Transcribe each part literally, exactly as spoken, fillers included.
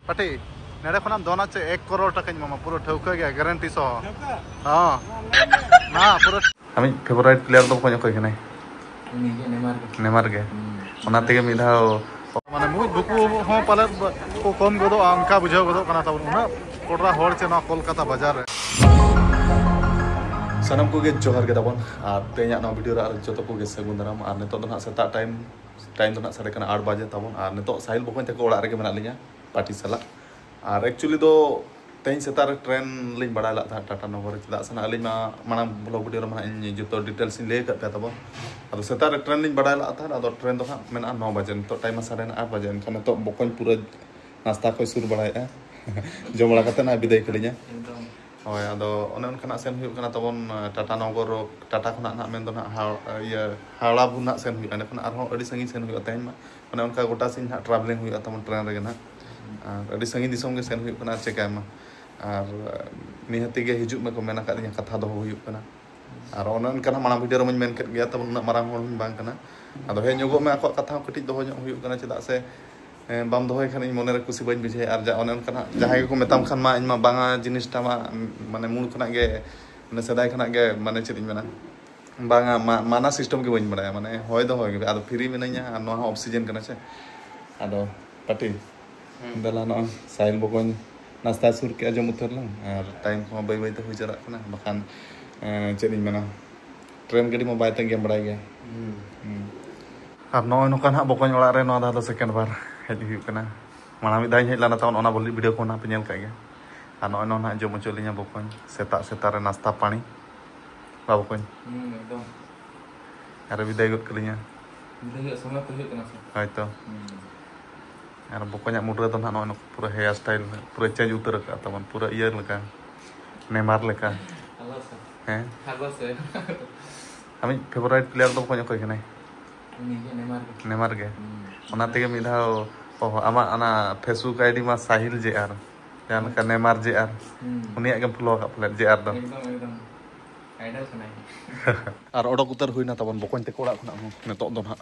ᱯᱟᱴᱤ, ᱱᱚᱰᱮ ᱠᱷᱚᱱᱟᱜ ᱫᱚᱱᱟ ᱪᱮ ᱮᱠ ᱠᱨᱳᱲ ᱴᱟᱠᱟᱧ ᱮᱢᱟᱢᱟ, ᱯᱩᱨᱟᱹ ᱴᱷᱟᱹᱣᱠᱟᱹ ᱜᱮᱭᱟ, ᱜᱟᱨᱮᱱᱴᱤ ᱥᱚᱦᱚ᱾ ᱦᱚᱸ᱾ ᱢᱟ, ᱯᱩᱨᱟᱹ᱾ ᱟᱢᱤᱡ ᱯᱷᱮᱵᱟᱨᱟᱭᱤᱴ ᱯᱞᱮᱭᱟᱨ ᱫᱚ ᱵᱚᱠᱚᱧ ᱚᱠᱚᱭ ᱠᱟᱱᱟᱭ? ᱩᱱᱤ ᱜᱮ ᱱᱮᱢᱟᱨ ᱜᱮ᱾ ᱱᱮᱢᱟᱨ ᱜᱮ᱾ ᱦᱩᱸ᱾ ᱚᱱᱟ ᱛᱮᱜᱮ ᱢᱤᱫ ᱫᱷᱟᱣ ᱢᱟᱱᱮ ᱢᱩᱡ ᱵᱷᱩᱠᱩ ᱦᱚᱸ ᱯᱟᱞᱮ ᱠᱚ ᱠᱚᱢ ᱜᱚᱫᱚᱜᱼᱟ, ᱚᱱᱠᱟ ᱵᱩᱡᱷᱟᱹᱣ ᱜᱚᱫᱚᱜ ᱠᱟᱱᱟ ᱛᱟᱵᱚᱱ᱾ ᱩᱱᱟᱹᱜ ᱠᱚᱰᱨᱟ ᱦᱚᱲ ᱪᱮ ᱱᱚᱣᱟ ᱠᱳᱞᱠᱟᱛᱟ ᱵᱟᱡᱟᱨ ᱨᱮ᱾ ᱥᱟᱱᱟᱢ ᱠᱚᱜᱮ ᱡᱚᱦᱟᱨ ᱜᱮ ᱛᱟᱵᱚᱱ, ᱟᱨ ᱛᱮᱦᱮᱧᱟᱜ ᱱᱚᱣᱟ ᱵᱷᱤᱰᱤᱭᱳ ᱨᱮ ᱟᱨ ᱡᱚᱛᱚ ᱠᱚᱜᱮ ᱥᱟᱹᱜᱩᱱ ᱫᱟᱨᱟᱢ᱾ ᱟᱨ ᱱᱤᱛᱚᱜ ᱫᱚ ᱱᱟᱦᱟᱜ ᱥᱮᱛᱟᱜ ᱴᱟᱭᱤᱢ, ᱴᱟᱭᱤᱢ ᱫᱚ ᱱᱟᱦᱟᱜ ᱥᱟᱰᱮ ᱠᱟᱱᱟ ᱟᱴ ᱵᱟᱡᱮ ᱛᱟᱵᱚᱱ, ᱟᱨ ᱱᱤᱛᱚᱜ ᱥᱟᱦᱤᱞ ᱵᱚᱠᱚᱧ ᱛᱟᱠᱚ ᱚᱲᱟᱜ ᱨᱮᱜᱮ ᱢᱮᱱᱟᱜ ᱞᱤᱧᱟ ᱯᱟᱴᱤ ᱥᱟᱞᱟᱜ᱾ ᱟᱨ actually ᱫᱚ ᱛᱮᱦᱮᱧ ᱥᱮᱛᱟᱜ ᱨᱮ ᱴᱨᱮᱱ ᱞᱤᱧ ᱵᱟᱲᱟᱭ ᱞᱮᱫ ᱛᱟᱦᱮᱸᱫ ᱴᱟᱴᱟ ᱱᱚᱜᱚᱨ ᱨᱮ, ᱪᱮᱫᱟᱜ ᱥᱮ ᱱᱟᱦᱟᱜ ᱟᱹᱞᱤᱧ ᱢᱟ ᱢᱟᱲᱟᱝ ᱵᱞᱚᱜ ᱵᱷᱤᱰᱤᱭᱳ ᱨᱮ ᱢᱟ ᱱᱟᱦᱟᱜ ᱤᱧ ᱡᱚᱛᱚ ᱰᱤᱴᱮᱞᱥ ᱤᱧ ᱞᱟᱹᱭ ᱟᱠᱟᱫ ᱯᱮᱭᱟ ᱛᱟᱵᱚᱱ᱾ ᱟᱫᱚ ᱥᱮᱛᱟᱜ ᱨᱮ ᱴᱨᱮᱱ ᱞᱤᱧ ᱵᱟᱲᱟᱭ ᱞᱮᱫ ᱛᱟᱦᱮᱸᱫ, ᱟᱫᱚ ᱴᱨᱮᱱ ᱫᱚ ᱱᱟᱦᱟᱜ ᱢᱮᱱᱟᱜᱼᱟ ᱱᱚ ᱵᱟᱡᱮ, ᱱᱤᱛᱚᱜ ᱴᱟᱭᱤᱢ ᱢᱟ ᱥᱟᱲᱮ ᱟᱴ ᱵᱟᱡᱮ, ᱮᱱᱠᱷᱟᱱ ᱱᱤᱛᱚᱜ ᱵᱚᱠᱚᱧ ᱯᱩᱨᱟᱹ ᱱᱟᱥᱛᱟ ᱠᱚᱭ ᱥᱩᱨ ᱵᱟᱲᱟᱭᱮᱫᱼᱟ᱾ ᱡᱚᱢ ᱵᱟᱲᱟ ᱠᱟᱛᱮ ᱱᱟᱦᱟᱜ ᱵᱤᱫᱟᱹᱭ ᱠᱟᱹᱞᱤᱧᱟ᱾ ᱮᱠᱫᱚᱢ᱾ ᱦᱳᱭ, ᱟᱫᱚ ᱚᱱᱮ ᱚᱱᱠᱟ ᱱᱟᱜ ᱥᱮᱱ ᱦᱩᱭᱩᱜ ᱠᱟᱱᱟ ᱛᱟᱵᱚᱱ, ᱴᱟᱴᱟ ᱱᱚᱜᱚᱨ, ᱴᱟᱴᱟ ᱠᱷᱚᱱᱟᱜ ᱱᱟᱜ ᱢᱮᱱᱫᱚ ᱱᱟᱜ ᱦᱟᱣ-, ᱤᱭᱟᱹ, ᱦᱟᱣᱲᱟ ᱵᱚᱱ ᱱᱟᱜ ᱥᱮᱱ ᱦᱩᱭᱩᱜᱼᱟ, ᱮᱸᱰᱮ ᱠᱷᱚᱱ ᱟᱨᱦᱚᱸ ᱟᱹᱰᱤ ᱥᱟᱺᱜᱤᱧ ᱥᱮᱱ ᱦᱩᱭᱩᱜᱼᱟ᱾ ᱛᱮᱦᱮᱧ ᱢᱟ ᱚᱱᱮ ᱚᱱᱠᱟ ᱜᱚᱴᱟ ᱥᱤᱧ ᱱᱟᱜ ᱴᱨᱟᱵᱷᱮᱞᱤᱝ ᱦᱩᱭᱩᱜᱼᱟ ᱛᱟᱵᱚᱱ ᱴᱨᱮᱱ ᱨᱮᱜᱮ ᱱᱟᱜ᱾ ᱟᱨ ᱟᱹᱰᱤ ᱥᱟᱺᱜᱤᱧ ᱫᱤᱥᱚᱢ ᱜᱮ ᱥᱮᱱ ᱦᱩᱭᱩᱜ ᱠᱟᱱᱟ, ᱟᱨ ᱪᱮᱠᱟᱭᱟᱢᱟ? ᱟᱨ ᱱᱤᱦᱟᱹᱛᱤ ᱜᱮ ᱦᱤᱡᱩᱜ ᱢᱮᱠᱚ ᱢᱮᱱ ᱟᱠᱟᱫ ᱞᱤᱧᱟ, ᱠᱟᱛᱷᱟ ᱫᱚᱦᱚ ᱦᱩᱭᱩᱜ ᱠᱟᱱᱟ᱾ ᱟᱨ ᱚᱱᱮ ᱚᱱᱠᱟ ᱱᱟᱜ ᱢᱟᱲᱟᱝ ᱵᱷᱤᱰᱤᱭᱳ ᱨᱮᱢᱟᱧ ᱢᱮᱱ ᱠᱮᱫ ᱜᱮᱭᱟ, ᱛᱟᱵᱚᱱ ᱩᱱᱟᱹᱜ ᱢᱟᱨᱟᱝ ᱦᱚᱲ ᱦᱚᱸᱧ ᱵᱟᱝ ᱠᱟᱱᱟ᱾ ᱟᱫᱚ ᱦᱮᱡ ᱧᱚᱜᱚᱜ ᱢᱮ, ᱟᱠᱚᱣᱟᱜ ᱠᱟᱛᱷᱟ ᱦᱚᱸ ᱠᱟᱹᱴᱤᱡ ᱫᱚᱦᱚ ᱧᱚᱜ ᱦᱩᱭᱩᱜ ᱠᱟᱱᱟ, ᱪᱮᱫᱟᱜ ᱥᱮ ᱮᱸ, ᱵᱟᱢ ᱫᱚᱦᱚᱭ ᱠᱷᱟᱱ ᱤᱧ ᱢᱚᱱᱮᱨᱮ ᱠᱩᱥᱤ ᱵᱟᱹᱧ ᱵᱩᱡᱷᱟᱹᱣᱟ᱾ ᱟᱨ ᱡᱟ ᱚᱱᱮ ᱚᱱᱠᱟᱱᱟᱜ ᱡᱟᱦᱟᱸᱭ ᱜᱮᱠᱚ ᱢᱮᱛᱟᱢ ᱠᱷᱟᱱ ᱢᱟ, ᱤᱧ ᱢᱟ ᱵᱟᱝᱟ ᱡᱤᱱᱤᱥᱴᱟ ᱢᱟ, ᱢᱟᱱᱮ ᱢᱩᱞ ᱠᱷᱚᱱᱟᱜ ᱜᱮ ᱢᱟᱱᱮ ᱥᱮᱫᱟᱭ ᱠᱷᱚᱱᱟᱜ ᱜᱮ, ᱢᱟᱱᱮ ᱪᱮᱫ ᱤᱧ ᱢᱮᱱᱟ, ᱵᱟᱝᱟ ᱢᱟ-, ᱢᱟᱱᱟ ᱥᱤᱥᱴᱮᱢ ᱜᱮ ᱵᱟᱹᱧ ᱵᱟᱲᱟᱭᱟ, ᱢᱟᱱᱮ ᱦᱚᱭ ᱫᱚ ᱦᱚᱭ ᱜᱮ᱾ ᱟᱫᱚ ᱯᱷᱤᱨᱤ ᱢᱤᱱᱟᱹᱧᱟ ᱟᱨ ᱱᱚᱣᱟ ᱦᱚᱸ ᱚᱯᱷ ᱥᱤᱡᱮᱱ ᱠᱟᱱᱟ ᱥᱮ᱾ ᱟᱫᱚ ᱯᱟᱴᱤ, ᱦᱩᱸ᱾ ᱫᱮᱞᱟ ᱱᱚᱜᱼᱚᱭ ᱥᱟᱦᱤᱞ ᱵᱚᱠᱚᱧ ᱱᱟᱥᱛᱟᱭ ᱥᱩᱨ ᱠᱮᱜᱼᱟ, ᱡᱚᱢ ᱩᱛᱟᱹᱨ ᱞᱟᱝ᱾ ᱟᱨ ᱴᱟᱭᱤᱢ ᱠᱚᱦᱚᱸ ᱵᱟᱹᱭ ᱵᱟᱹᱭ ᱛᱮ ᱦᱩᱭ ᱪᱟᱞᱟᱜ ᱠᱟᱱᱟ, ᱵᱟᱠᱷᱟᱱ, ᱮᱸ, ᱪᱮᱫ ᱤᱧ ᱢᱮᱱᱟ, ᱴᱨᱮᱱ ᱜᱟᱹᱰᱤ ᱢᱟ ᱵᱟᱭ ᱛᱟᱺᱜᱤᱭᱟ, ᱵᱟᱲᱟᱭ ᱜᱮᱭᱟ᱾ ᱦᱩᱸ᱾ ᱦᱩᱸ᱾ ᱟᱨ ᱱᱚᱜᱼᱚᱭ ᱱᱚᱝᱠᱟ ᱱᱟᱦᱟᱜ ᱵᱚᱠᱚᱧ ᱚᱲᱟᱜ ᱨᱮ ᱱᱚᱣᱟ ᱫᱷᱟᱣ ᱫᱚ ᱥᱮᱠᱮᱱᱰ ᱵᱟᱨ ᱦᱮᱡ ᱦᱩᱭᱩᱜ ᱠᱟᱱᱟ᱾ ᱢᱟᱲᱟᱝ ᱢᱤᱫ ᱫᱷᱟᱣ ᱤᱧ ᱦᱮᱡ ᱞᱮᱱᱟ ᱛᱟᱵᱚᱱ, ᱚᱱᱟ ᱵᱷᱤᱰᱤᱭᱳ ᱠᱚ ᱱᱟᱦᱟᱜ ᱯᱮ ᱧᱮᱞ ᱠᱟᱜ ᱜᱮᱭᱟ᱾ ᱟᱨ ᱱᱚᱜᱼᱚᱭ ᱱᱚᱣᱟ ᱱᱟᱦᱟᱜ ᱡᱚᱢ ᱦᱚᱪᱚ ᱞᱤᱧᱟ ᱵᱚᱠᱚᱧ ᱥᱮᱛᱟᱜ ᱥᱮᱛᱟᱜ ᱨᱮ ᱱᱟᱥᱛᱟ ᱯᱟᱹᱱᱤ᱾ ᱵᱟ ᱵᱚᱠᱚᱧ᱾ ᱦᱩᱸ, ᱮᱠᱫᱚᱢ᱾ ᱟᱨᱮ ᱵᱤᱫᱟᱹᱭ ᱜᱚᱫ ᱠᱟᱹᱞᱤᱧᱟ᱾ ᱵᱤᱫᱟᱹᱭ ᱦᱩᱭᱩᱜ ᱥᱚᱢᱚᱭ ᱠᱚ ᱦᱩᱭᱩᱜ ᱠᱟᱱᱟ ᱥᱮ? ᱦᱳᱭᱛᱚ᱾ ᱦᱩᱸ᱾ ᱟᱨ ᱵᱚᱠᱚᱧᱟᱜ ᱢᱩᱰᱨᱟᱹ ᱫᱚ ᱱᱟᱦᱟᱜ ᱱᱚᱜᱼᱚᱭ ᱱᱚᱝᱠᱟ ᱯᱩᱨᱟᱹ ᱦᱮᱭᱟᱨ ᱥᱴᱟᱭᱤᱞ ᱯᱩᱨᱟᱹ ᱪᱮᱧᱡᱽ ᱩᱛᱟᱹᱨ ᱟᱠᱟᱫ ᱛᱟᱵᱚᱱ, ᱯᱩᱨᱟᱹ ᱤᱭᱟᱹ ᱞᱮᱠᱟ, ᱱᱮᱢᱟᱨ ᱞᱮᱠᱟ᱾ ᱟᱞᱚ ᱥᱮ᱾ ᱦᱮᱸ? ᱟᱞᱚ ᱥᱮ᱾ ᱟᱢᱤᱡ ᱯᱷᱮᱵᱟᱨᱟᱭᱤᱴ ᱯᱞᱮᱭᱟᱨ ᱫᱚ ᱵᱚᱠᱚᱧ ᱚᱠᱚᱭ ᱠᱟᱱᱟᱭ? ᱩᱱᱤ ᱜᱮ ᱱᱮᱢᱟᱨ ᱜᱮ᱾ ᱱᱮᱢᱟᱨ ᱜᱮ? ᱦᱩᱸ᱾ ᱚᱱᱟ ᱛᱮᱜᱮ ᱢᱤᱫ ᱫᱷᱟᱣ, ᱚ, ᱟᱢᱟᱜ ᱚᱱᱟ Facebook ID ᱢᱟ ᱥᱟᱦᱤᱞ JR, ᱡᱟᱦᱟᱸ ᱞᱮᱠᱟ ᱱᱮᱢᱟᱨ JR, ᱦᱩᱸ᱾ ᱩᱱᱤᱭᱟᱜ ᱜᱮᱢ ᱯᱷᱚᱞᱳ ᱟᱠᱟᱫ ᱯᱟᱞᱮᱫ, JR ᱫᱚ᱾ ᱮᱠᱫᱚᱢ, ᱮᱠᱫᱚᱢ᱾ ᱟᱭᱰᱚᱞ ᱠᱟᱱᱟᱭ᱾ ᱟᱨ ᱚᱰᱚᱠ ᱩᱛᱟᱹᱨ ᱦᱩᱭᱱᱟ ᱛᱟᱵᱚᱱ ᱵᱚᱠᱚᱧ ᱛᱟᱠᱚ ᱚᱲᱟᱜ ᱠᱷᱚᱱᱟᱜ ᱦᱚᱸ ᱱᱤᱛᱚᱜ ᱫᱚ ᱱᱟᱦᱟᱜ᱾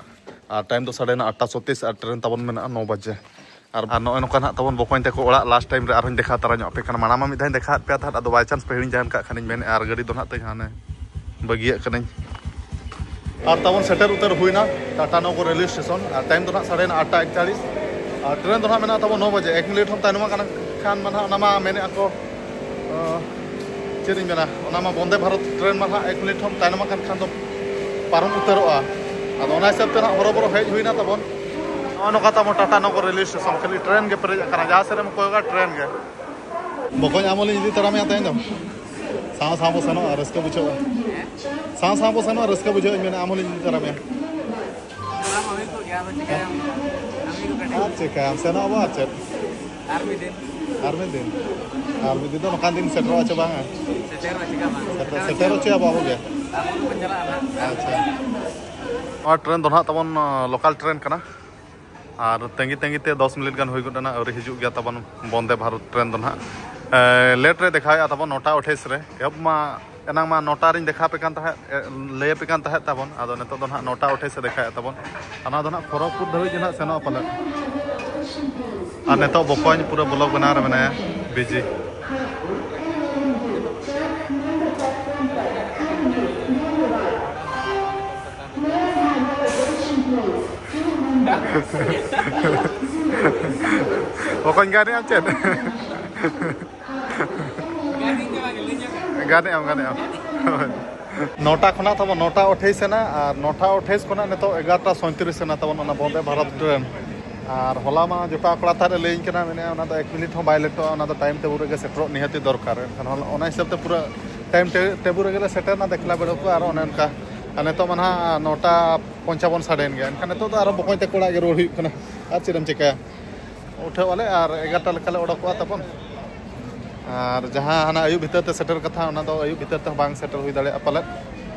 ᱟᱨ ᱴᱟᱭᱤᱢ ᱫᱚ ᱥᱟᱰᱮ ᱱᱟ ᱟᱴᱴᱟ ᱪᱷᱚᱛᱤᱥ ᱟᱨ ᱴᱨᱮᱱ ᱛᱟᱵᱚᱱ ᱢᱮᱱᱟᱜᱼᱟ ᱱᱚ ᱵᱟᱡᱮ᱾ ᱟᱨ ᱟᱨ ᱱᱚᱜᱼᱚᱭ ᱱᱚᱝᱠᱟ ᱱᱟᱦᱟᱜ ᱛᱟᱵᱚᱱ ᱵᱚᱠᱚᱧ ᱛᱟᱠᱚ ᱚᱲᱟᱜ ᱞᱟᱥᱴ ᱴᱟᱭᱤᱢ ᱨᱮ ᱟᱨᱦᱚᱸᱧ ᱫᱮᱠᱷᱟᱣ ᱛᱟᱨᱟ ᱧᱚᱜ ᱟᱯᱮ ᱠᱟᱱᱟ᱾ ᱢᱟᱲᱟᱝ ᱢᱟ ᱢᱤᱫ ᱫᱷᱟᱣ ᱤᱧ ᱫᱮᱠᱷᱟᱣ ᱟᱫ ᱯᱮᱭᱟ ᱛᱟᱦᱮᱸᱫ, ᱟᱫᱚ ᱵᱟᱭ ᱪᱟᱱᱥ ᱯᱮ ᱦᱤᱲᱤᱧ ᱡᱟᱦᱟᱱ ᱠᱟᱜ ᱠᱷᱟᱱᱤᱧ ᱢᱮᱱᱮᱫᱼᱟ, ᱟᱨ ᱜᱟᱹᱰᱤ ᱫᱚ ᱱᱟᱦᱟᱜ ᱛᱮᱧ ᱦᱟᱱᱮ ᱵᱟᱹᱜᱤᱭᱟᱜ ᱠᱟᱹᱱᱟᱹᱧ᱾ ᱟᱨ ᱛᱟᱵᱚᱱ ᱥᱮᱴᱮᱨ ᱩᱛᱟᱹᱨ ᱦᱩᱭᱱᱟ ᱴᱟᱴᱟ ᱱᱚᱜᱚᱨ ᱨᱮᱞᱣᱮ ᱥᱴᱮᱥᱚᱱ᱾ ᱟᱨ ᱴᱟᱭᱤᱢ ᱫᱚ ᱱᱟᱦᱟᱜ ᱥᱟᱲᱮ ᱟᱴᱴᱟ ᱮᱠᱪᱟᱞᱤᱥ᱾ ᱟᱨ ᱴᱨᱮᱱ ᱫᱚ ᱱᱟᱦᱟᱜ ᱢᱮᱱᱟᱜᱼᱟ ᱛᱟᱵᱚᱱ ᱱᱚ ᱵᱟᱡᱮ᱾ ᱮᱠ ᱢᱤᱱᱤᱴ ᱦᱚᱸ ᱛᱟᱭᱱᱚᱢ ᱟᱠᱟᱱ ᱠᱷᱟᱱ ᱢᱟ ᱱᱟᱦᱟᱜ ᱚᱱᱟ ᱢᱟ ᱢᱮᱱᱮᱫᱼᱟ ᱠᱚ, ᱟᱸ, ᱪᱮᱫ ᱤᱧ ᱢᱮᱱᱟ, ᱚᱱᱟ ᱢᱟ ᱵᱚᱱᱫᱮ ᱵᱷᱟᱨᱚᱛ ᱴᱨᱮᱱ ᱢᱟ ᱱᱟᱦᱟᱜ ᱮᱠ ᱢᱤᱱᱤᱴ ᱦᱚᱸ ᱛᱟᱭᱱᱚᱢ ᱟᱠᱟᱱ ᱠᱷᱟᱱ ᱫᱚ ᱯᱟᱨᱚᱢ ᱩᱛᱟᱹᱨᱚᱜᱼᱟ᱾ ᱟᱫᱚ ᱚᱱᱟ ᱦᱤᱥᱟᱹᱵ ᱛᱮ ᱱᱟᱦᱟᱜ ᱦᱚᱨᱚᱵᱚᱨᱚ ᱦᱮᱡ ᱦᱩᱭᱱᱟ ᱛᱟᱵᱚᱱ᱾ ᱱᱚᱜᱼᱚ ᱱᱚᱝᱠᱟ ᱛᱟᱵᱚᱱ ᱴᱟᱴᱟ ᱱᱚᱜᱚᱨ ᱨᱮᱞᱣᱮ ᱥᱴᱮᱥᱚᱱ, ᱠᱷᱟᱹᱞᱤ ᱴᱨᱮᱱ ᱜᱮ ᱯᱮᱨᱮᱡ ᱟᱠᱟᱱᱟ, ᱡᱟᱦᱟᱸ ᱥᱮᱫ ᱮᱢ ᱠᱚᱭᱚᱜᱟ ᱴᱨᱮᱱ ᱜᱮ᱾ ᱵᱚᱠᱚᱧ, ᱟᱢ ᱦᱚᱸᱞᱤᱧ ᱤᱫᱤ ᱛᱟᱨᱟ ᱢᱮᱭᱟ ᱛᱮᱦᱮᱧ ᱫᱚ᱾ ᱥᱟᱶ ᱥᱟᱶ ᱵᱚ ᱥᱮᱱᱚᱜᱼᱟ, ᱨᱟᱹᱥᱠᱟᱹ ᱵᱩᱡᱷᱟᱹᱜᱼᱟ᱾ ᱥᱟᱶ ᱥᱟᱶ ᱵᱚ ᱥᱮᱱᱚᱜᱼᱟ, ᱨᱟᱹᱥᱠᱟᱹ ᱵᱩᱡᱷᱟᱹᱜᱼᱟ, ᱤᱧ ᱢᱮᱱᱟ ᱟᱢ ᱦᱚᱸᱞᱤᱧ ᱤᱫᱤ ᱛᱟᱨᱟ ᱢᱮᱭᱟ᱾ ᱪᱟᱞᱟᱣ ᱢᱟ ᱦᱩᱭ ᱠᱚᱜ ᱜᱮᱭᱟ, ᱟᱫᱚ ᱪᱤᱠᱟᱹᱭᱟᱢ? ᱠᱟᱹᱢᱤ ᱠᱚ ᱠᱟᱹᱴᱤᱡ᱾ ᱟᱨ ᱪᱤᱠᱟᱹᱭᱟᱢ, ᱥᱮᱱᱚᱜ ᱟᱵᱚ ᱟᱨ ᱪᱮᱫ? ᱟᱨ ᱢᱤᱫ ᱫᱤᱱ᱾ ᱟᱨ ᱢᱤᱫ ᱫᱤᱱ᱾ ᱟᱨ ᱢᱤᱫ ᱫᱤᱱ ᱫᱚ ᱱᱚᱝᱠᱟᱱ ᱫᱤᱱ ᱥᱮᱴᱮᱨᱚᱜᱼᱟ ᱪᱮ ᱵᱟᱝᱟ? ᱥᱮᱴᱮᱨ, ᱥᱮᱴᱮᱨ ᱦᱚᱪᱚᱭᱟᱵᱚ ᱟᱵᱚ ᱜᱮ᱾ ᱟᱵᱚ ᱜᱮᱵᱚᱱ ᱪᱟᱞᱟᱜᱼᱟ ᱱᱟᱦᱟᱜ᱾ ᱟᱪᱪᱷᱟ᱾ ᱱᱚᱣᱟ ᱴᱨᱮᱱ ᱫᱚ ᱱᱟᱦᱟᱜ ᱛᱟᱵᱚᱱ, ᱟᱸ, ᱞᱳᱠᱟᱞ ᱴᱨᱮᱱ ᱠᱟᱱᱟ᱾ ᱟᱨ ᱛᱟᱺᱜᱤ ᱛᱟᱺᱜᱤ ᱛᱮ ᱫᱚᱥ ᱢᱤᱱᱤᱴ ᱜᱟᱱ ᱦᱩᱭ ᱜᱚᱫ ᱮᱱᱟ, ᱟᱹᱣᱨᱤ ᱦᱤᱡᱩᱜ ᱜᱮᱭᱟ ᱛᱟᱵᱚᱱ ᱵᱚᱱᱫᱮ ᱵᱷᱟᱨᱚᱛ ᱴᱨᱮᱱ ᱫᱚ ᱱᱟᱦᱟᱜ᱾ ᱮ, ᱞᱮᱴ ᱨᱮ ᱫᱮᱠᱷᱟᱣᱮᱫᱼᱟ ᱛᱟᱵᱚᱱ, ᱱᱚᱴᱟ ᱟᱴᱷᱟᱭᱤᱥ ᱨᱮ᱾ ᱮᱦᱚᱵ ᱢᱟ ᱮᱱᱟᱝ ᱢᱟ ᱱᱚᱴᱟ ᱨᱤᱧ ᱫᱮᱠᱷᱟᱣ ᱟᱯᱮ ᱠᱟᱱ ᱛᱟᱦᱮᱸᱫ, ᱮ, ᱞᱟᱹᱭ ᱟᱯᱮ ᱠᱟᱱ ᱛᱟᱦᱮᱸᱫ ᱛᱟᱵᱚᱱ, ᱟᱫᱚ ᱱᱤᱛᱚᱜ ᱫᱚ ᱱᱟᱦᱟᱜ ᱱᱚᱴᱟ ᱟᱴᱷᱟᱭᱤᱥ ᱮ ᱫᱮᱠᱷᱟᱣᱮᱫᱼᱟ ᱛᱟᱵᱚᱱ᱾ ᱚᱱᱟ ᱫᱚ ᱱᱟᱦᱟᱜ ᱠᱷᱚᱨᱚᱜᱽᱯᱩᱨ ᱫᱷᱟᱹᱵᱤᱡ ᱜᱮ ᱱᱟᱦᱟᱜ ᱥᱮᱱᱚᱜᱼᱟ ᱯᱟᱞᱮᱫ᱾ ᱟᱨ ᱱᱤᱛᱚᱜ ᱵᱚᱠᱚᱧ ᱯᱩᱨᱟᱹ ᱵᱞᱚᱜ ᱵᱮᱱᱟᱣ ᱨᱮ ᱢᱮᱱᱟᱭᱟ, ᱵᱤᱡᱤ᱾ ᱵᱚᱠᱚᱧ, ᱜᱟᱱᱮᱜ ᱟᱢ ᱪᱮᱫ? ᱜᱟᱱᱮᱜ ᱟᱢ, ᱜᱟᱱᱮᱜ ᱟᱢ᱾ ᱱᱚᱴᱟ ᱠᱷᱚᱱᱟᱜ ᱛᱟᱵᱚᱱ ᱱᱚᱴᱟ ᱟᱴᱷᱟᱭᱤᱥ ᱮᱱᱟ, ᱟᱨ ᱱᱚᱴᱟ ᱟᱴᱷᱟᱭᱤᱥ ᱠᱷᱚᱱᱟᱜ ᱱᱤᱛᱚᱜ ᱮᱜᱟᱨᱚᱴᱟ ᱥᱚᱸᱭᱛᱨᱤᱥ ᱮᱱᱟ ᱛᱟᱵᱚᱱ ᱚᱱᱟ ᱵᱚᱱᱫᱮ ᱵᱷᱟᱨᱚᱛ ᱴᱨᱮᱱ᱾ ᱟᱨ ᱦᱚᱞᱟ ᱢᱟ ᱡᱚᱴᱟᱣ ᱠᱚᱲᱟ ᱛᱟᱦᱮᱸᱫ ᱮ ᱞᱟᱹᱭᱟᱹᱧ ᱠᱟᱱᱟ, ᱢᱮᱱᱮᱫᱼᱟ ᱚᱱᱟ ᱫᱚ ᱮᱠ ᱢᱤᱱᱤᱴ ᱦᱚᱸ ᱵᱟᱭ ᱞᱮᱴᱚᱜᱼᱟ, ᱚᱱᱟ ᱫᱚ ᱴᱟᱭᱤᱢ ᱴᱮᱵᱩᱞ ᱨᱮᱜᱮ ᱥᱮᱴᱮᱨᱚᱜ ᱱᱤᱦᱟᱹᱛᱤ ᱫᱚᱨᱠᱟᱨ᱾ ᱮᱱᱠᱷᱟᱱ ᱦᱚᱞᱟ ᱚᱱᱟ ᱦᱤᱥᱟᱹᱵ ᱛᱮ ᱯᱩᱨᱟᱹ ᱴᱟᱭᱤᱢ ᱴᱮ-, ᱴᱮᱵᱩᱞ ᱨᱮᱜᱮ ᱞᱮ ᱥᱮᱴᱮᱨᱱᱟ, ᱫᱮᱠᱷᱞᱟ ᱵᱮᱲᱟ ᱠᱚ ᱟᱨ ᱚᱱᱮ ᱚᱱᱠᱟ᱾ ᱟᱨ ᱱᱤᱛᱚᱜ ᱢᱟ ᱱᱟᱦᱟᱜ ᱱᱚᱴᱟ ᱯᱚᱧᱪᱟᱵᱚᱱ ᱥᱟᱰᱮᱭᱮᱱ ᱜᱮᱭᱟ, ᱮᱱᱠᱷᱟᱱ ᱱᱤᱛᱚᱜ ᱫᱚ ᱟᱨᱚ ᱵᱚᱠᱚᱧ ᱛᱟᱠᱚ ᱚᱲᱟᱜ ᱜᱮ ᱨᱩᱣᱟᱹᱲ ᱦᱩᱭᱩᱜ ᱠᱟᱱᱟ᱾ ᱟᱨ ᱪᱮᱫ ᱮᱢ ᱪᱤᱠᱟᱹᱭᱟ, ᱩᱴᱷᱟᱹᱣ ᱟᱞᱮ ᱟᱨ ᱮᱜᱟᱨᱚᱴᱟ ᱞᱮᱠᱟᱞᱮ ᱚᱰᱚᱠᱚᱜᱼᱟ ᱛᱟᱵᱚᱱ᱾ ᱟᱨ ᱡᱟᱦᱟᱸ ᱦᱟᱱᱟ ᱟᱹᱭᱩᱵ ᱵᱷᱤᱛᱟᱹᱨ ᱛᱮ ᱥᱮᱴᱮᱨ ᱠᱟᱛᱷᱟ, ᱚᱱᱟ ᱫᱚ ᱟᱹᱭᱩᱵ ᱵᱷᱤᱛᱟᱹᱨ ᱛᱮᱦᱚᱸ ᱵᱟᱝ ᱥᱮᱴᱮᱨ ᱦᱩᱭ ᱫᱟᱲᱮᱭᱟᱜᱼᱟ ᱯᱟᱞᱮᱫ᱾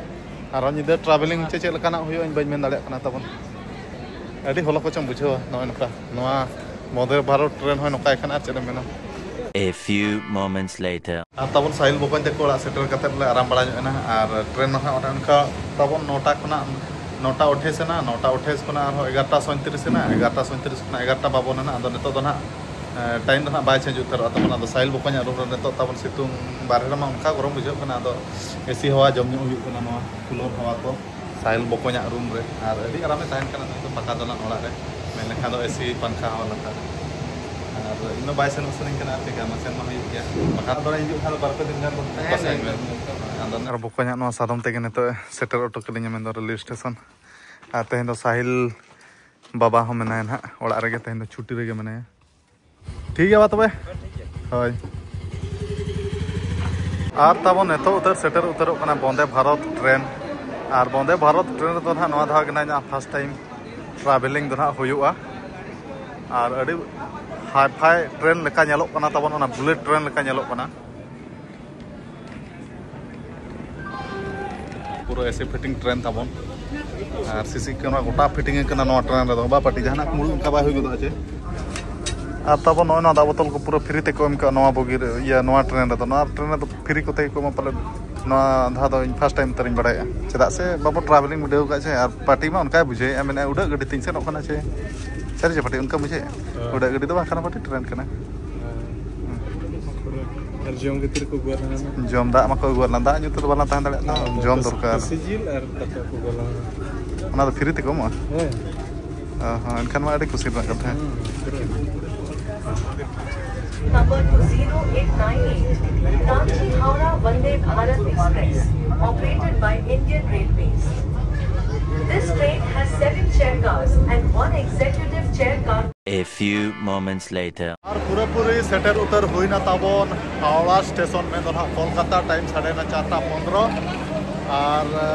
ᱟᱨᱚ ᱧᱤᱫᱟᱹ ᱴᱨᱟᱵᱷᱮᱞᱤᱝ ᱪᱮ ᱪᱮᱫ ᱞᱮᱠᱟᱱᱟᱜ ᱦᱩᱭᱩᱜᱼᱟ, ᱤᱧ ᱵᱟᱹᱧ ᱢᱮᱱ ᱫᱟᱲᱮᱭᱟᱜ ᱠᱟᱱᱟ ᱛᱟᱵᱚᱱ᱾ ᱟᱹᱰᱤ ᱦᱚᱞᱚ ᱠᱚᱪᱚᱢ ᱵᱩᱡᱷᱟᱹᱣᱟ ᱱᱚᱜᱼᱚᱭ ᱱᱚᱝᱠᱟ᱾ ᱱᱚᱣᱟ ᱵᱚᱱᱫᱮ ᱵᱷᱟᱨᱚᱛ ᱴᱨᱮᱱ ᱦᱚᱸᱭ ᱱᱚᱝᱠᱟᱭ ᱠᱷᱟᱱ ᱟᱨ ᱪᱮᱫ ᱮᱢ ᱢᱮᱱᱟ᱾ A few moments later. ᱟᱨ ᱛᱟᱵᱚᱱ ᱥᱟᱦᱤᱞ ᱵᱚᱠᱚᱧ ᱛᱟᱠᱚ ᱚᱲᱟᱜ ᱥᱮᱴᱮᱨ ᱠᱟᱛᱮᱫ ᱞᱮ ᱟᱨᱟᱢ ᱵᱟᱲᱟ ᱧᱚᱜ ᱮᱱᱟ᱾ ᱟᱨ ᱴᱨᱮᱱ ᱦᱚᱸ ᱚᱱᱮ ᱚᱱᱠᱟ ᱛᱟᱵᱚᱱ ᱱᱚᱴᱟ ᱠᱷᱚᱱᱟᱜ ᱱᱚᱴᱟ ᱟᱴᱷᱟᱥ ᱮᱱᱟ, ᱱᱚᱴᱟ ᱟᱴᱷᱟᱥ ᱠᱷᱚᱱᱟᱜ ᱟᱨᱦᱚᱸ ᱮᱜᱟᱨᱚᱴᱟ ᱥᱚᱭᱛᱨᱤᱥ ᱮᱱᱟ, ᱮᱜᱟᱨᱚᱴᱟ ᱥᱚᱭᱛᱨᱤᱥ ᱠᱷᱚᱱᱟᱜ ᱮᱜᱟᱨᱚᱴᱟ ᱵᱟᱵᱚᱱ ᱮᱱᱟ᱾ ᱟᱫᱚ ᱱᱤᱛᱚᱜ ᱫᱚ ᱱᱟᱦᱟᱜ ᱴᱟᱭᱤᱢ ᱫᱚ ᱱᱟᱦᱟᱜ ᱵᱟᱭ ᱪᱮᱧᱡᱽ ᱩᱛᱟᱹᱨᱚᱜᱼᱟ ᱛᱟᱵᱚᱱ᱾ ᱟᱫᱚ ᱥᱟᱦᱤᱞ ᱵᱚᱠᱚᱧᱟᱜ ᱨᱩᱢ ᱨᱮ ᱱᱤᱛᱚᱜ ᱛᱟᱵᱚᱱ ᱥᱤᱛᱩᱝ, ᱵᱟᱨᱦᱮ ᱨᱮᱢᱟ ᱚᱱᱠᱟ ᱜᱚᱨᱚᱢ ᱵᱩᱡᱷᱟᱹᱜ ᱠᱟᱱᱟ᱾ ᱟᱫᱚ ᱮᱥᱤ ᱦᱟᱣᱟ ᱡᱚᱢ ᱧᱩ ᱦᱩᱭᱩᱜ ᱠᱟᱱᱟ, ᱱᱚᱣᱟ ᱠᱩᱞᱟᱨ ᱦᱟᱣᱟ ᱠᱚ᱾ ᱥᱟᱦᱤᱞ ᱵᱚᱠᱚᱧᱟᱜ ᱨᱩᱢ ᱨᱮ, ᱟᱨ ᱟᱹᱰᱤ ᱟᱨᱟᱢᱮ ᱛᱟᱦᱮᱱ ᱠᱟᱱᱟ ᱱᱩᱭ ᱫᱚ ᱯᱟᱠᱟ ᱫᱟᱞᱟᱱ ᱚᱲᱟᱜ ᱨᱮ, ᱢᱮᱱ ᱞᱮᱠᱷᱟᱱ ᱫᱚ ᱮᱥᱤ ᱯᱟᱝᱠᱷᱟ ᱦᱚᱸ ᱞᱟᱛᱟᱨ ᱨᱮ᱾ ᱟᱨ ᱤᱧ ᱢᱟ ᱵᱟᱭ ᱥᱮᱱᱚᱜ ᱥᱟᱱᱟᱧ ᱠᱟᱱᱟ, ᱟᱨ ᱪᱤᱠᱟ ᱢᱟ ᱥᱮᱱ ᱢᱟ ᱦᱩᱭᱩᱜ ᱜᱮᱭᱟ᱾ ᱯᱟᱠᱟ ᱫᱟᱞᱟᱱ ᱦᱤᱡᱩᱜ ᱠᱷᱟᱱ ᱫᱚ ᱵᱟᱨ ᱯᱮ ᱫᱤᱱ ᱜᱟᱱ ᱫᱚ ᱦᱮᱸ, ᱵᱟᱥᱟᱧ ᱦᱮᱸ, ᱢᱮ᱾ ᱦᱮᱸ᱾ ᱟᱫᱚ ᱟᱨ ᱵᱚᱠᱚᱧᱟᱜ ᱱᱚᱣᱟ ᱥᱟᱫᱚᱢ ᱛᱮᱜᱮ ᱱᱤᱛᱚᱜ ᱥᱮᱴᱮᱨ ᱦᱚᱴᱚ ᱠᱟᱹᱞᱤᱧᱟ, ᱢᱮᱱᱫᱚ ᱨᱮᱞᱣᱮ ᱥᱴᱮᱥᱚᱱ᱾ ᱟᱨ ᱛᱮᱦᱮᱧ ᱫᱚ ᱥᱟᱦᱤᱞ ᱵᱟᱵᱟ ᱦᱚᱸ ᱢᱮᱱᱟᱭᱟ ᱱᱟᱦᱟᱜ ᱚᱲᱟᱜ ᱨᱮᱜᱮ, ᱛᱮᱦᱮᱧ ᱫᱚ ᱪᱷᱩᱴᱤ ᱨᱮᱜᱮ ᱢᱮᱱᱟᱭᱟ᱾ ᱴᱷᱤᱠ ᱜᱮᱭᱟ ᱵᱟ ᱛᱚᱵᱮ᱾ ᱦᱳᱭ᱾ ᱟᱨ ᱛᱟᱵᱚᱱ ᱱᱤᱛᱚᱜ ᱩᱛᱟᱹᱨ ᱥᱮᱴᱮᱨ ᱩᱛᱟᱹᱨᱚᱜ ᱠᱟᱱᱟ ᱵᱚᱱᱫᱮ ᱵᱷᱟᱨᱚᱛ ᱴᱨᱮᱱ᱾ ᱟᱨ ᱵᱚᱱᱫᱮ ᱵᱷᱟᱨᱚᱛ ᱴᱨᱮᱱ ᱨᱮᱫᱚ ᱱᱟᱦᱟᱜ ᱱᱚᱣᱟ ᱫᱷᱟᱣ ᱜᱮ ᱱᱟᱦᱟᱜ ᱤᱧᱟᱹᱜ ᱯᱷᱟᱥᱴ ᱴᱟᱭᱤᱢ ᱴᱨᱟᱵᱷᱮᱞᱤᱝ ᱫᱚ ᱱᱟᱦᱟᱜ ᱦᱩᱭᱩᱜᱼᱟ᱾ ᱟᱨ ᱟᱹᱰᱤ ᱦᱟᱭ ᱯᱷᱟᱭ ᱴᱨᱮᱱ ᱞᱮᱠᱟ ᱧᱮᱞᱚᱜ ᱠᱟᱱᱟ ᱛᱟᱵᱚᱱ, ᱚᱱᱟ ᱵᱩᱞᱮᱴ ᱴᱨᱮᱱ ᱞᱮᱠᱟ ᱧᱮᱞᱚᱜ ᱠᱟᱱᱟ᱾ ᱯᱩᱨᱟᱹ ᱮᱥᱤ ᱯᱷᱤᱴᱤᱝ ᱴᱨᱮᱱ ᱛᱟᱵᱚᱱ᱾ ᱟᱨ ᱥᱤᱥᱤ ᱠᱮᱢᱮᱨᱟ ᱜᱚᱴᱟ ᱯᱷᱤᱴᱤᱝ ᱟᱠᱟᱱᱟ ᱱᱚᱣᱟ ᱴᱨᱮᱱ ᱨᱮᱫᱚ᱾ ᱵᱟ ᱯᱟᱴᱤ ᱡᱟᱦᱟᱱᱟᱜ ᱢᱩᱞ ᱚᱱᱠᱟ ᱵᱟᱭ ᱦᱩᱭ ᱜᱚᱫᱚᱜᱼᱟ ᱪᱮ? ᱟᱨ ᱛᱟᱵᱚᱱ ᱱᱚᱜᱼᱚᱭ ᱱᱚᱣᱟ ᱫᱟᱜ ᱵᱳᱛᱚᱞ ᱠᱚ ᱯᱩᱨᱟᱹ ᱯᱷᱨᱤ ᱛᱮᱠᱚ ᱮᱢ ᱠᱟᱜᱼᱟ ᱱᱚᱣᱟ ᱵᱚᱜᱤ ᱨᱮ, ᱤᱭᱟᱹ, ᱱᱚᱣᱟ ᱴᱨᱮᱱ ᱨᱮᱫᱚ᱾ ᱱᱚᱣᱟ ᱴᱨᱮᱱ ᱨᱮᱫᱚ ᱯᱷᱨᱤ ᱠᱚᱛᱮ ᱜᱮᱠᱚ ᱮᱢᱟ ᱯᱟᱞᱮᱫ᱾ ᱱᱚᱣᱟ ᱫᱷᱟᱣ ᱫᱚ ᱤᱧ ᱯᱷᱟᱥᱴ ᱴᱟᱭᱤᱢ ᱩᱛᱟᱹᱨᱤᱧ ᱵᱟᱲᱟᱭᱟ, ᱪᱮᱫᱟᱜ ᱥᱮ ᱵᱟᱵᱚ ᱴᱨᱟᱵᱷᱮᱞᱤᱝ ᱵᱤᱰᱟᱹᱣ ᱟᱠᱟᱫ ᱪᱮ᱾ ᱟᱨ ᱯᱟᱴᱤ ᱢᱟ ᱚᱱᱠᱟᱭ ᱵᱩᱡᱷᱟᱹᱣᱮᱫᱼᱟ, ᱢᱮᱱᱮᱫᱼᱟ ᱩᱰᱟᱹᱜ ᱜᱟᱹᱰᱤ ᱛᱤᱧ ᱥᱮᱱᱚᱜ ᱠᱟᱱᱟ ᱪᱮ᱾ ᱥᱟᱹᱨᱤ ᱪᱮ ᱯᱟᱴᱤ ᱚᱱᱠᱟ ᱵᱩᱡᱷᱟᱹᱣᱮᱫᱼᱟ? ᱦᱳᱭ᱾ ᱩᱰᱟᱹᱜ ᱜᱟᱹᱰᱤ ᱫᱚ ᱵᱟᱝ ᱠᱟᱱᱟ ᱯᱟᱴᱤ, ᱴᱨᱮᱱ ᱠᱟᱱᱟ᱾ ᱦᱳᱭ᱾ ᱟᱨ ᱡᱚᱢ ᱜᱤᱛᱤᱞ ᱠᱚ ᱜᱚᱫ ᱞᱮᱱᱟ᱾ ᱡᱚᱢ ᱫᱟᱜ ᱢᱟᱠᱚ ᱟᱹᱜᱩᱣᱟᱜ ᱞᱮᱱᱟ, ᱫᱟᱜ ᱧᱩ ᱛᱮᱫᱚ ᱵᱟᱞᱟᱝ ᱛᱟᱦᱮᱸ ᱫᱟᱲᱮᱭᱟᱜ ᱫᱚ, ᱦᱮᱸ, ᱡᱚᱢ ᱫᱚᱨᱠᱟᱨ᱾ ᱠᱷᱟᱹᱥᱤ ᱡᱤᱞ ᱟᱨ ᱠᱟᱛᱷᱟ ᱠᱚ ᱜᱚᱞᱟᱝ᱾ ᱚᱱᱟ ᱫᱚ ᱯᱷᱨᱤ ᱛᱮᱠᱚ ᱮᱢᱚᱜᱼᱟ? ᱦᱮᱸ᱾ ᱚ ᱦᱚᱸ, ᱮᱱᱠᱷᱟᱱ ᱢᱟ ᱟᱹᱰᱤ ᱠᱩᱥᱤ ᱨᱮᱱᱟᱜ ᱠᱟᱛᱷᱟ᱾ ᱦᱩᱸ, ᱯᱩᱨᱟᱹ᱾ Number two zero eight nine eight, Ranchi Howrah Vande Bharat Express, operated by Indian Railways. This train has seven chair cars and one executive chair car. A few moments later. ᱟᱨ ᱯᱩᱨᱟᱹᱯᱩᱨᱤ ᱥᱮᱴᱮᱨ ᱩᱛᱟᱹᱨ ᱦᱩᱭᱱᱟ ᱛᱟᱵᱚᱱ ᱦᱟᱣᱲᱟ ᱥᱴᱮᱥᱚᱱ, ᱢᱮᱱ ᱫᱚ ᱱᱟᱦᱟᱜ Kolkata time ᱥᱟᱲᱮ ᱱᱚ, ᱪᱟᱨᱴᱟ ᱯᱚᱱᱨᱚ᱾ ᱟᱨ, ᱮ,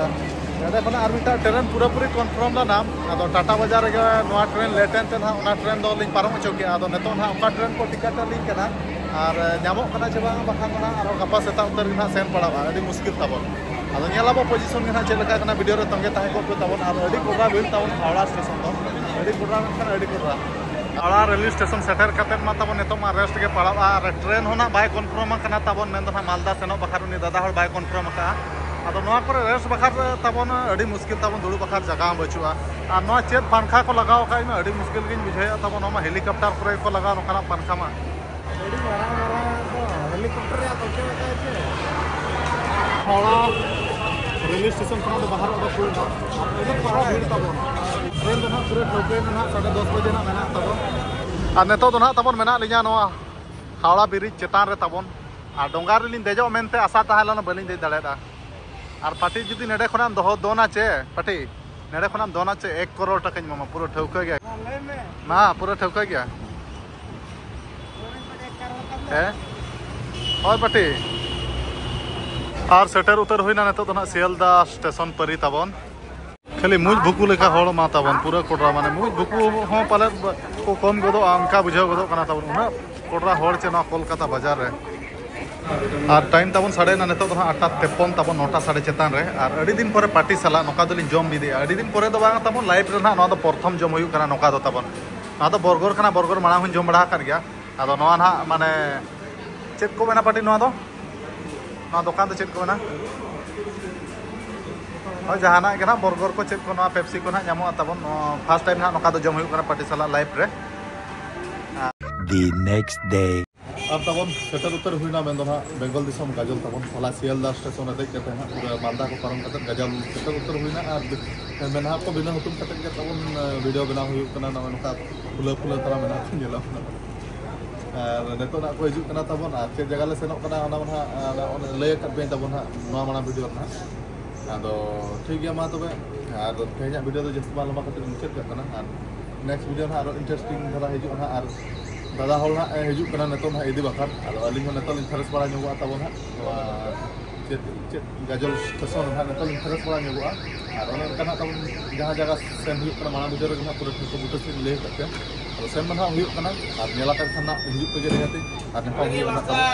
ᱱᱚᱸᱰᱮ ᱠᱷᱚᱱᱟᱜ ᱟᱨ ᱢᱤᱫᱴᱟᱝ ᱴᱨᱮᱱ ᱯᱩᱨᱟᱹᱯᱩᱨᱤ ᱠᱚᱱᱯᱷᱟᱨᱢ ᱞᱮᱱᱟ᱾ ᱟᱫᱚ ᱴᱟᱴᱟ ᱵᱟᱡᱟᱨ ᱨᱮᱜᱮ ᱱᱚᱣᱟ ᱴᱨᱮᱱ ᱞᱮᱴ ᱮᱱ ᱛᱮ ᱱᱟᱦᱟᱜ ᱚᱱᱟ ᱴᱨᱮᱱ ᱫᱚ ᱞᱤᱧ ᱯᱟᱨᱚᱢ ᱦᱚᱪᱚ ᱠᱮᱜᱼᱟ᱾ ᱟᱫᱚ ᱱᱤᱛᱚᱜ ᱱᱟᱦᱟᱜ ᱚᱠᱟ ᱴᱨᱮᱱ ᱠᱚ ᱴᱤᱠᱤᱴ ᱟᱹᱞᱤᱧ ᱠᱟᱱᱟ ᱟᱨ, ᱮ, ᱧᱟᱢᱚᱜ ᱠᱟᱱᱟ ᱪᱮ ᱵᱟᱝ, ᱵᱟᱠᱷᱟᱱ ᱫᱚ ᱱᱟᱦᱟᱜ ᱟᱨᱦᱚᱸ ᱜᱟᱯᱟ ᱥᱮᱛᱟᱜ ᱩᱛᱟᱹᱨ ᱜᱮ ᱱᱟᱦᱟᱜ ᱥᱮᱱ ᱯᱟᱲᱟᱜᱼᱟ, ᱟᱹᱰᱤ ᱢᱩᱥᱠᱤᱞ ᱛᱟᱵᱚᱱ᱾ ᱟᱫᱚ ᱧᱮᱞ ᱟᱵᱚ ᱯᱚᱡᱤᱥᱚᱱ ᱜᱮ ᱱᱟᱦᱟᱜ ᱪᱮᱫ ᱞᱮᱠᱟ ᱠᱟᱱᱟ, ᱵᱷᱤᱰᱤᱭᱳ ᱨᱮ ᱛᱚᱸᱜᱮ ᱛᱟᱦᱮᱸ ᱠᱚᱜ ᱯᱮ ᱛᱟᱵᱚᱱ᱾ ᱟᱨ ᱟᱹᱰᱤ ᱠᱚᱰᱨᱟ ᱵᱷᱤᱲ ᱛᱟᱵᱚᱱ ᱦᱟᱣᱲᱟ ᱥᱴᱮᱥᱚᱱ ᱫᱚ, ᱟᱹᱰᱤ ᱠᱚᱰᱨᱟ ᱢᱮᱱᱠᱷᱟᱱ ᱟᱹᱰᱤ ᱠᱚᱰᱨᱟ᱾ ᱦᱟᱣᱲᱟ ᱨᱮᱞᱣᱮ ᱥᱴᱮᱥᱚᱱ ᱥᱮᱴᱮᱨ ᱠᱟᱛᱮᱫ ᱢᱟ ᱛᱟᱵᱚᱱ ᱱᱤᱛᱚᱜ ᱢᱟ ᱨᱮᱥᱴ ᱜᱮ ᱯᱟᱲᱟᱜᱼᱟ᱾ ᱟᱨ ᱴᱨᱮᱱ ᱦᱚᱸ ᱱᱟᱜ ᱵᱟᱭ ᱠᱚᱱᱯᱷᱟᱨᱢ ᱟᱠᱟᱱᱟ ᱛᱟᱵᱚᱱ, ᱢᱮᱱᱫᱚ ᱱᱟᱜ ᱢᱟᱞᱫᱟ ᱥᱮᱱᱚᱜ ᱵᱟᱠᱷᱨᱟ ᱩᱱᱤ ᱫᱟᱫᱟ ᱦᱚᱲ ᱵᱟᱭ ᱠᱚᱱᱯᱷᱟᱨᱢ ᱟᱠᱟᱫᱼᱟ᱾ ᱟᱫᱚ ᱱᱚᱣᱟ ᱠᱚᱨᱮ ᱨᱮᱥᱴ ᱵᱟᱠᱷᱨᱟ ᱛᱟᱵᱚᱱ ᱟᱹᱰᱤ ᱢᱩᱥᱠᱤᱞ ᱛᱟᱵᱚᱱ, ᱫᱩᱲᱩᱵ ᱵᱟᱠᱷᱨᱟ ᱡᱟᱭᱜᱟ ᱦᱚᱸ ᱵᱟᱹᱪᱩᱜᱼᱟ᱾ ᱟᱨ ᱱᱚᱣᱟ ᱪᱮᱫ ᱯᱟᱝᱠᱷᱟ ᱠᱚ ᱞᱟᱜᱟᱣ ᱟᱠᱟᱫ, ᱤᱧ ᱢᱟ ᱟᱹᱰᱤ ᱢᱩᱥᱠᱤᱞ ᱜᱤᱧ ᱵᱩᱡᱷᱟᱹᱣᱮᱫᱼᱟ ᱛᱟᱵᱚᱱ᱾ ᱱᱚᱣᱟ ᱢᱟ ᱦᱮᱞᱤᱠᱚᱯᱴᱟᱨ ᱠᱚᱨᱮ ᱠᱚ ᱞᱟᱜᱟᱣ ᱱᱚᱝᱠᱟᱱᱟᱜ ᱯᱟᱝᱠᱷᱟ ᱢᱟ᱾ ᱟᱹᱰᱤ ᱢᱟᱨᱟᱝ ᱢᱟᱨᱟᱝ ᱫᱚ ᱦᱮᱞᱤᱠᱚᱯᱴᱟᱨ ᱨᱮᱭᱟᱜ ᱫᱚ ᱪᱮᱫ ᱞᱮᱠᱟ ᱪᱮ? ᱦᱟᱣᱲᱟ ᱨᱮᱞᱣᱮ ᱥᱴᱮᱥᱚᱱ ᱠᱷᱚᱱᱟᱜ ᱫᱚ ᱵᱟᱦᱟᱨᱚᱜ ᱫᱚ ᱠᱩᱞ ᱫᱚ ᱟᱹᱰᱤ ᱵᱟᱲᱟ ᱵᱷᱤᱲ ᱛᱟᱵᱚᱱ᱾ ᱴᱨᱮᱱ ᱫᱚ ᱱᱟᱦᱟᱜ ᱯᱩᱨᱟᱹ ᱴᱷᱟᱹᱣᱠᱟᱹ ᱫᱚ ᱱᱟᱦᱟᱜ ᱥᱟᱲᱮ ᱫᱚᱥ ᱵᱟᱡᱮ ᱱᱟᱦᱟᱜ ᱢᱮᱱᱟᱜ ᱛᱟᱵᱚᱱ᱾ ᱟᱨ ᱱᱤᱛᱚᱜ ᱫᱚ ᱱᱟᱦᱟᱜ ᱛᱟᱵᱚᱱ ᱢᱮᱱᱟᱜ ᱞᱤᱧᱟ ᱱᱚᱣᱟ ᱦᱟᱣᱲᱟ ᱵᱨᱤᱡᱽ ᱪᱮᱛᱟᱱ ᱨᱮ ᱛᱟᱵᱚᱱ᱾ ᱟᱨ ᱰᱚᱸᱜᱟ ᱨᱮᱞᱤᱧ ᱫᱮᱡᱚᱜ ᱢᱮᱱᱛᱮ ᱟᱥᱟ ᱛᱟᱦᱮᱸ ᱞᱮᱱᱟ, ᱵᱟᱹᱞᱤᱧ ᱫᱮᱡ ᱫᱟᱲᱮᱭᱟᱫᱟ᱾ ᱟᱨ ᱯᱟᱴᱤ ᱡᱩᱫᱤ ᱱᱚᱰᱮ ᱠᱷᱚᱱᱟᱜ ᱮᱢ ᱫᱚᱦᱚ ᱫᱚᱱᱟ ᱪᱮ, ᱯᱟᱴᱤ ᱱᱚᱰᱮ ᱠᱷᱚᱱᱟᱜ ᱮᱢ ᱫᱚᱱᱟ ᱪᱮ, ᱮᱠ ᱠᱨᱳᱲ ᱴᱟᱠᱟᱧ ᱮᱢᱟᱢᱟ, ᱯᱩᱨᱟᱹ ᱴᱷᱟᱹᱣᱠᱟᱹ ᱜᱮᱭᱟ᱾ ᱢᱟ ᱞᱟᱹᱭ ᱢᱮ᱾ ᱢᱟ ᱯᱩᱨᱟᱹ ᱴᱷᱟᱹᱣᱠᱟᱹ ᱜᱮᱭᱟ᱾ ᱦᱮᱸ, ᱦᱳᱭ ᱯᱟᱴᱤ᱾ ᱟᱨ ᱥᱮᱴᱮᱨ ᱩᱛᱟᱹᱨ ᱦᱩᱭᱱᱟ ᱱᱤᱛᱚᱜ ᱫᱚ ᱱᱟᱜ ᱥᱤᱭᱟᱞᱫᱟ ᱥᱴᱮᱥᱚᱱ ᱯᱟᱹᱨᱤ ᱛᱟᱵᱚᱱ᱾ ᱠᱷᱟᱹᱞᱤ ᱢᱩᱡ ᱵᱷᱩᱠᱩ ᱞᱮᱠᱟ ᱦᱚᱲ ᱢᱟ ᱛᱟᱵᱚᱱ, ᱯᱩᱨᱟᱹ ᱠᱚᱰᱨᱟ, ᱢᱟᱱᱮ ᱢᱩᱡ ᱵᱷᱩᱠᱩ ᱦᱚᱸ ᱯᱟᱞᱮᱫ ᱠᱚ ᱠᱚᱢ ᱜᱚᱫᱚᱜᱼᱟ, ᱚᱱᱠᱟ ᱵᱩᱡᱷᱟᱹᱣ ᱜᱚᱫᱚᱜ ᱠᱟᱱᱟ ᱛᱟᱵᱚᱱ, ᱩᱱᱟᱹᱜ ᱠᱚᱰᱨᱟ ᱦᱚᱲ ᱪᱮ ᱱᱚᱣᱟ ᱠᱳᱞᱠᱟᱛᱟ ᱵᱟᱡᱟᱨ ᱨᱮ᱾ ᱟᱨ ᱴᱟᱭᱤᱢ ᱛᱟᱵᱚᱱ ᱥᱟᱰᱮᱭᱮᱱᱟ ᱱᱤᱛᱚᱜ ᱫᱚ ᱦᱟᱸᱜ ᱟᱴᱴᱟ ᱛᱮᱯᱚᱱ ᱛᱟᱵᱚᱱ, ᱱᱚᱴᱟ ᱥᱟᱰᱮ ᱪᱮᱛᱟᱱ ᱨᱮ᱾ ᱟᱨ ᱟᱹᱰᱤ ᱫᱤᱱ ᱯᱚᱨᱮ ᱯᱟᱴᱤ ᱥᱟᱞᱟᱜ ᱱᱚᱝᱠᱟ ᱫᱚᱞᱤᱧ ᱡᱚᱢ ᱵᱤᱫᱮᱜᱼᱟ, ᱟᱹᱰᱤ ᱫᱤᱱ ᱯᱚᱨᱮ ᱫᱚ ᱵᱟᱝ ᱛᱟᱵᱚᱱ, ᱞᱟᱭᱤᱯᱷ ᱨᱮ ᱱᱟᱦᱟᱜ ᱱᱚᱣᱟ ᱫᱚ ᱯᱨᱚᱛᱷᱚᱢ ᱡᱚᱢ ᱦᱩᱭᱩᱜ ᱠᱟᱱᱟ ᱱᱚᱝᱠᱟ ᱫᱚ ᱛᱟᱵᱚᱱ᱾ ᱱᱚᱣᱟ ᱫᱚ ᱵᱚᱨᱜᱚᱨ ᱠᱟᱱᱟ, ᱵᱚᱨᱜᱚᱨ ᱢᱟᱲᱟᱝ ᱦᱚᱸᱧ ᱡᱚᱢ ᱵᱟᱲᱟ ᱟᱠᱟᱫ ᱜᱮᱭᱟ᱾ ᱟᱫᱚ ᱱᱚᱣᱟ ᱱᱟᱦᱟᱜ ᱢᱟᱱᱮ ᱪᱮᱫ ᱠᱚ ᱢᱮᱱᱟ ᱯᱟᱴᱤ ᱱᱚᱣᱟ ᱫᱚ? ᱱᱚᱣᱟ ᱫᱚᱠᱟᱱ ᱫᱚ ᱪᱮᱫ ᱠᱚ ᱢᱮᱱᱟ? ᱦᱳᱭ, ᱡᱟᱦᱟᱱᱟᱜ ᱜᱮ ᱱᱟᱦᱟᱜ, ᱵᱚᱨᱜᱚᱨ ᱠᱚ ᱪᱮᱫ ᱠᱚ, ᱱᱚᱣᱟ ᱯᱮᱯᱥᱤ ᱠᱚ ᱱᱟᱦᱟᱜ ᱧᱟᱢᱚᱜᱼᱟ ᱛᱟᱵᱚᱱ᱾ ᱱᱚᱣᱟ ᱯᱷᱟᱥᱴ ᱴᱟᱭᱤᱢ ᱱᱟᱦᱟᱜ ᱱᱚᱝᱠᱟ ᱫᱚ ᱡᱚᱢ ᱦᱩᱭᱩᱜ ᱠᱟᱱᱟ ᱯᱟᱴᱤ ᱥᱟᱞᱟᱜ ᱞᱟᱭᱤᱯᱷ ᱨᱮ᱾ The next day. ᱟᱨ ᱛᱟᱵᱚᱱ ᱥᱮᱴᱮᱨ ᱩᱛᱟᱹᱨ ᱦᱩᱭᱱᱟ ᱢᱮᱱᱫᱚ ᱱᱟᱦᱟᱜ ᱵᱮᱝᱜᱚᱞ ᱫᱤᱥᱚᱢ ᱜᱟᱡᱚᱞ ᱛᱟᱵᱚᱱ᱾ ᱦᱚᱞᱟ ᱥᱤᱭᱟᱞᱫᱟ ᱥᱴᱮᱥᱚᱱ ᱨᱮ ᱫᱮᱡ ᱠᱟᱛᱮ ᱦᱟᱸᱜ ᱯᱩᱨᱟᱹ ᱢᱟᱞᱫᱟ ᱠᱚ ᱯᱟᱨᱚᱢ ᱠᱟᱛᱮ ᱜᱟᱡᱚᱞ ᱥᱮᱴᱮᱨ ᱩᱛᱟᱹᱨ ᱦᱩᱭᱱᱟ᱾ ᱟᱨ ᱢᱮᱱᱟᱜ ᱠᱚ ᱵᱤᱱᱟᱹ ᱦᱩᱛᱩᱢ ᱠᱟᱛᱮ ᱜᱮ ᱛᱟᱵᱚᱱ ᱵᱷᱤᱰᱤᱭᱳ ᱵᱮᱱᱟᱣ ᱦᱩᱭᱩᱜ ᱠᱟᱱᱟ᱾ ᱱᱚᱜᱼᱚᱭ ᱱᱚᱝᱠᱟ ᱯᱷᱩᱞᱟᱹ ᱯᱷᱩᱞᱟᱹ ᱛᱟᱨᱟ ᱢᱮᱱᱟᱜ ᱠᱚ ᱧᱮᱞᱚᱜ ᱠᱟᱱᱟ᱾ ᱟᱨ ᱱᱤᱛᱚᱜ ᱱᱟᱜ ᱠᱚ ᱦᱤᱡᱩᱜ ᱠᱟᱱᱟ ᱛᱟᱵᱚᱱ, ᱟᱨ ᱪᱮᱫ ᱡᱟᱭᱜᱟ ᱞᱮ ᱥᱮᱱᱚᱜ ᱠᱟᱱᱟ ᱚᱱᱟ ᱢᱟ ᱱᱟᱦᱟᱜ, ᱟᱨ ᱚᱱᱮ ᱞᱟᱹᱭ ᱟᱠᱟᱫ ᱵᱮᱱ ᱛᱟᱵᱚᱱ ᱦᱟᱸᱜ ᱱᱚᱣᱟ ᱢᱟᱲᱟᱝ ᱵᱷᱤᱰᱤᱭᱳ ᱨᱮ ᱱᱟᱦᱟᱜ᱾ ᱟᱫᱚ ᱴᱷᱤᱠ ᱜᱮᱭᱟ, ᱢᱟ ᱛᱚᱵᱮ, ᱟᱨ ᱛᱮᱦᱮᱧᱟᱜ ᱵᱷᱤᱰᱤᱭᱳ ᱫᱚ ᱡᱟᱹᱥᱛᱤ ᱵᱟᱝ ᱞᱚᱢᱵᱟ ᱠᱟᱛᱮ ᱢᱩᱪᱟᱹᱫ ᱠᱟᱜ ᱠᱟᱱᱟ᱾ ᱟᱨ ᱱᱮᱠᱥᱴ ᱵᱷᱤᱰᱤᱭᱳ ᱱᱟᱦᱟᱜ ᱟᱨᱚ ᱤᱱᱴᱟᱨᱮᱥᱴᱤᱝ ᱫᱷᱟᱨᱟ ᱦᱤᱡᱩᱜᱼᱟ ᱱᱟᱦᱟᱜ᱾ ᱟᱨ ᱫᱟᱫᱟ ᱦᱚᱲ ᱱᱟᱦᱟᱜ ᱮ ᱦᱤᱡᱩᱜ ᱠᱟᱱᱟ ᱱᱤᱛᱚᱜ ᱱᱟᱦᱟᱜ ᱤᱫᱤ ᱵᱟᱠᱷᱨᱟ᱾ ᱟᱫᱚ ᱟᱹᱞᱤᱧ ᱦᱚᱸ ᱱᱤᱛᱚᱜ ᱞᱤᱧ ᱯᱷᱨᱮᱥ ᱵᱟᱲᱟ ᱧᱚᱜᱚᱜᱼᱟ ᱛᱟᱵᱚᱱ ᱦᱟᱸᱜ᱾ ᱱᱚᱣᱟ ᱪᱮᱫ, ᱪᱮᱫ ᱜᱟᱡᱚᱞ ᱥᱴᱮᱥᱚᱱ ᱨᱮ ᱱᱟᱦᱟᱜ ᱱᱤᱛᱚᱜ ᱞᱤᱧ ᱯᱷᱨᱮᱥ ᱵᱟᱲᱟ ᱧᱚᱜᱚᱜᱼᱟ᱾ ᱟᱨ ᱚᱱᱮ ᱚᱱᱠᱟ ᱱᱟᱦᱟᱜ ᱛᱟᱵᱚᱱ ᱡᱟᱦᱟᱸ ᱡᱟᱭᱜᱟ ᱥᱮᱱ ᱦᱩᱭᱩᱜ ᱠᱟᱱᱟ, ᱢᱟᱲᱟᱝ ᱵᱷᱤᱰᱤᱭᱳ ᱨᱮᱜᱮ ᱱᱟᱦᱟᱜ ᱯᱩᱨᱟᱹ ᱴᱷᱟᱹᱣᱠᱟᱹ ᱵᱩᱴᱟᱹ ᱥᱮᱫ ᱞᱤᱧ ᱞᱟᱹᱭ ᱟᱠᱟᱫ ᱯᱮᱭᱟ᱾ ᱟᱫᱚ ᱥᱮᱱ ᱢᱟ ᱱᱟᱦᱟᱜ ᱦᱩᱭᱩᱜ ᱠᱟᱱᱟ, ᱟᱨ ᱧᱮᱞ ᱟᱠᱟᱫ ᱠᱷᱟᱱ ᱱᱟᱦᱟᱜ ᱦᱤᱡᱩᱜ ᱯᱮᱜᱮ ᱱᱤᱦᱟᱹᱛᱤ, ᱟᱨ ᱧᱟᱯᱟᱢ ᱦᱩᱭᱩᱜᱼᱟ ᱱᱟᱦᱟᱜ ᱛᱟᱵᱚᱱ᱾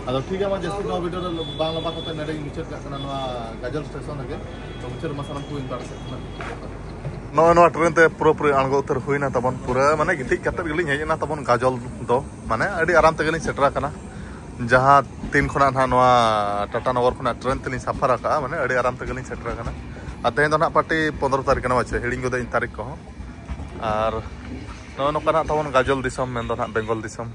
ᱟᱫᱚ ᱴᱷᱤᱠ ᱜᱮᱭᱟ, ᱢᱟ ᱡᱟᱹᱥᱛᱤ ᱱᱚᱣᱟ ᱵᱷᱤᱰᱤᱭᱳ ᱫᱚ ᱵᱟᱝ ᱞᱚᱢᱵᱟ ᱠᱟᱛᱮ ᱱᱚᱰᱮ ᱜᱤᱧ ᱢᱩᱪᱟᱹᱫ ᱠᱟᱜ ᱠᱟᱱᱟ ᱱᱚᱣᱟ ᱜᱟᱡᱚᱞ ᱥᱴᱮᱥᱚᱱ ᱨᱮᱜᱮ᱾ ᱛᱚ ᱢᱩᱪᱟᱹᱫ ᱨᱮ ᱢᱟ ᱥᱟᱱᱟᱢ ᱠᱚ ᱤᱧ ᱯᱟᱦᱴᱟ ᱥᱮᱫ ᱠᱷᱚᱱᱟᱜ ᱱᱚᱜᱼᱚᱭ ᱱᱚᱣᱟ ᱴᱨᱮᱱ ᱛᱮ ᱯᱩᱨᱟᱹᱯᱩᱨᱤ ᱟᱬᱜᱚ ᱩᱛᱟᱹᱨ ᱦᱩᱭᱱᱟ ᱛᱟᱵᱚᱱ᱾ ᱯᱩᱨᱟᱹ ᱢᱟᱱᱮ ᱜᱤᱛᱤᱡ ᱠᱟᱛᱮᱫ ᱜᱮᱞᱤᱧ ᱦᱮᱡ ᱮᱱᱟ ᱛᱟᱵᱚᱱ ᱜᱟᱡᱚᱞ ᱫᱚ, ᱢᱟᱱᱮ ᱟᱹᱰᱤ ᱟᱨᱟᱢ ᱛᱮᱜᱮᱞᱤᱧ ᱥᱮᱴᱮᱨ ᱟᱠᱟᱱᱟ᱾ ᱡᱟᱦᱟᱸ ᱛᱤᱱ ᱠᱷᱚᱱᱟᱜ ᱱᱟᱦᱟᱜ ᱱᱚᱣᱟ ᱴᱟᱴᱟ ᱱᱚᱜᱚᱨ ᱠᱷᱚᱱᱟᱜ ᱴᱨᱮᱱ ᱛᱮᱞᱤᱧ ᱥᱟᱯᱷᱟᱨ ᱟᱠᱟᱫᱼᱟ, ᱢᱟᱱᱮ ᱟᱹᱰᱤ ᱟᱨᱟᱢ ᱛᱮᱜᱮᱞᱤᱧ ᱥᱮᱴᱮᱨ ᱟᱠᱟᱱᱟ᱾ ᱟᱨ ᱛᱮᱦᱮᱧ ᱫᱚ ᱱᱟᱦᱟᱜ ᱯᱟᱴᱤ ᱯᱚᱱᱫᱽᱨᱚ ᱛᱟᱹᱨᱤᱠᱷ ᱠᱟᱱᱟ, ᱵᱟᱪᱮ, ᱦᱤᱲᱤᱧ ᱜᱚᱫᱟᱹᱧ ᱛᱟᱹᱨᱤᱠᱷ ᱠᱚᱦᱚᱸ᱾ ᱟᱨ ᱱᱚᱜᱼᱚ ᱱᱚᱝᱠᱟ ᱱᱟᱦᱟᱜ ᱛᱟᱵᱚᱱ ᱜᱟᱡᱚᱞ ᱫᱤᱥᱚᱢ, ᱢᱮᱱᱫᱚ ᱱᱟᱦᱟᱜ ᱵᱮᱝᱜᱚᱞ ᱫᱤᱥᱚᱢ᱾